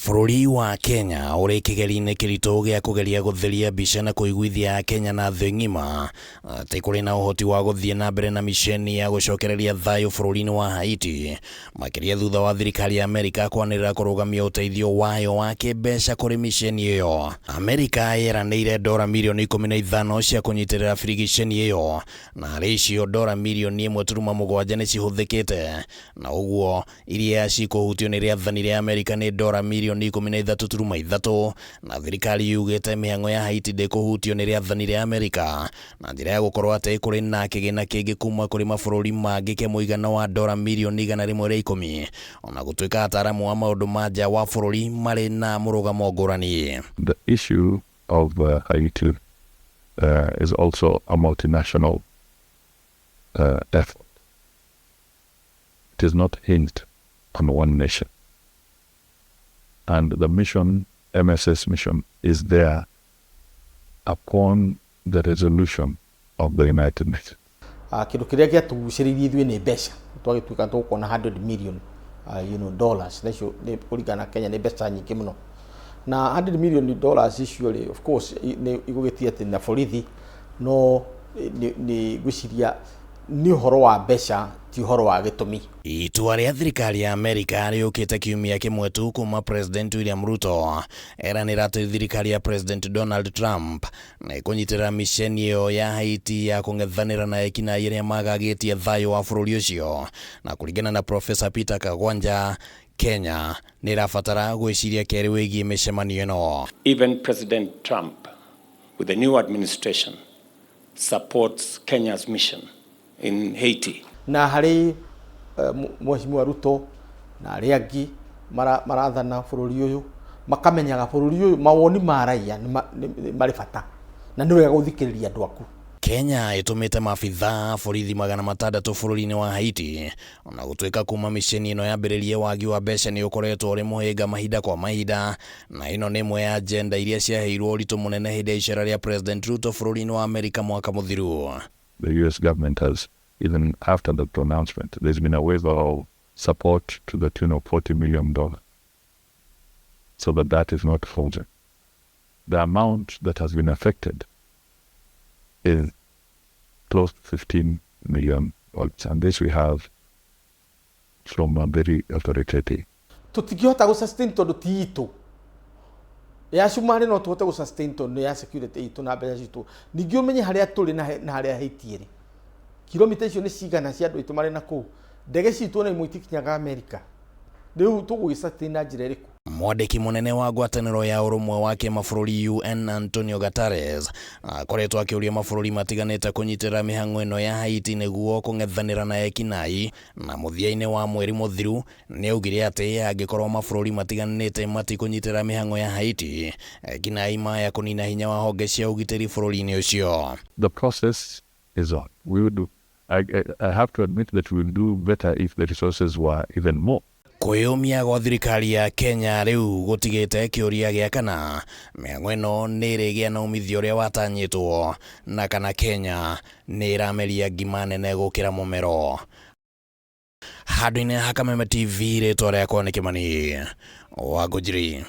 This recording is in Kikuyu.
Bũrũri wa Kenya ũrĩ kĩgeri-inĩ kĩritũ gĩa kũgeria gũtheria mbica na kũiguithia Akenya na thĩ ng'ima atĩ kũrĩ na ũhoti wa gũthiĩ na mbere na miceni ya gũcokereria thayũ bũrũri-inĩ wa Haiti, makĩria thutha wa thirikari ya Amerika kwanĩrĩra kũrũgamia ũteithio wayo wa kĩmbeca kũrĩ miceni ĩyo. Amerika yeranĩire ndora mirioni 15 cia kũnyitĩrĩra birigiceni ĩyo, na harĩ icio ndora mirioni 1.7 nĩ cihũthĩkĩte, na ũguo Iria cikũhutio nĩ rĩathani rĩa Amerika nĩ ndora mirioni 13.3, na thirikari yugĩte mĩhang'o ya Haiti ndĩkũhutio nĩ rĩathani rĩa Amerika na njĩra ya gũkorwo atĩ kũrĩ na kĩgĩna kĩngĩ kuma kũrĩ mabũrũri mangĩ kĩa mũigana wa ndora mirioni 110, ona gũtuĩka ataaramu a maũndũ ma nja wa bũrũri marĩ na mũrũgamo ngũrani. The issue of Haiti is also a multinational effort. It is not hinged on one nation. And the mission, MSS mission, is there upon the resolution of the United Nations. Kĩndũ kĩrĩa gĩatũgucĩrĩirie ithuĩ nĩ mbeca. Twagĩtuĩka tũkuona 100 million dollars, na icio nĩ kũringana na Kenya nĩ mbeca nyingĩ mũno. Na 100 million dollars icio rĩ, of course nĩ igũgĩtia atĩ na borithi, no nĩ ngwĩciria nĩ ũhoro wa mbeca, ti ũhoro wa gĩtũmi. Itua rĩa thirikari ya Amerika rĩũkĩte kiumia kĩmwe tu kuma President William Ruto eranĩra atĩ thirikari ya President Donald Trump nĩ ĩkũnyitĩrĩra miceni ĩyo ya Haiti ya kũng'ethanĩra na ekinaĩ arĩa magagĩtie thayũ wa bũrũri ũcio. Na kũringana na Professor Peter Kagwanja, Kenya nĩ ĩrabatara gwĩciria kerĩ wĩgiĩ mĩcemanio ĩno. Even President Trump, with the new administration, supports Kenya's mission in Haiti. Na harĩ Mheshimiwa Ruto na arĩa angĩ marathana bũrũri ũyũ, makamenyaga bũrũri ũyũ mawoni ma raia nĩ marĩ bata na nĩ wega gũthikĩrĩria andũ aku. Kenya ĩtũmĩte maabithaa a borithi 600 bũrũri-inĩ wa Haiti. Ona gũtuĩka kuma miceni ĩno yambĩrĩrie wagi wa mbeca nĩ ũkoretwo ũrĩ mũhĩnga mahinda kwa mahinda, na ĩno nĩ ĩmwe ya agenda iria ciaheirwo ũritũ mũnene hĩndĩ ya icera rĩa President Ruto bũrũri-inĩ wa Amerika mwaka mũthiru. The US government has, even after the pronouncement, there's been a waiver of support to the tune of $40 million, so that that is not frozen. The amount that has been affected is close to $15 million, and this we have from a very authoritative. Tũtingĩhota gũ sustain tondũ ti itũ ya cumarĩ, no tũhote gũ sustain tondũ nĩ ya security itũ na mbeca citũ. Ningĩ ũmenye harĩa tũrĩ na harĩa Haiti ĩrĩ, kilomita icio nĩ cigana cia andũ aitũ marĩ na kũu. Ndege citũ ona imwe itikinyaga Amerika. Rĩu tũgũgĩ sustain na njĩra ĩrĩkũ? Mwandĩki mũnene wa ngwatanĩro ya ũrũmwe wa kĩmabũrũri UN Antonio Guterres akoretwo akĩũria mabũrũri matiganĩte kũnyitĩrĩra mĩhang'o ĩno ya Haiti nĩguo kũng'ethanĩra na ekinaĩ, na mũthia-inĩ wa mweri mũthiru nĩ augire atĩ angĩkorwo mabũrũri matiganĩte matikũnyitĩrĩra mĩhang'o ya Haiti, ekinaĩ maya kũnina hinya wa honge cia ũgitĩri bũrũri-inĩ ũcio. The process is on. We would, I have to admit that we would do better if the resources were even more. Kwĩyũmia gwa thirikari ya Kenya rĩu gũtigĩte kĩũria gĩa kana mĩhang'o ĩno nĩ ĩrĩgĩa na umithio ũrĩa watanyĩtwo, na kana Kenya nĩ ĩrameria ngima nene gũkĩra mũmero. Handũ-inĩ ha Kameme TV, rĩtwa rĩakwa nĩ Kĩmani wa Ngũnjiri.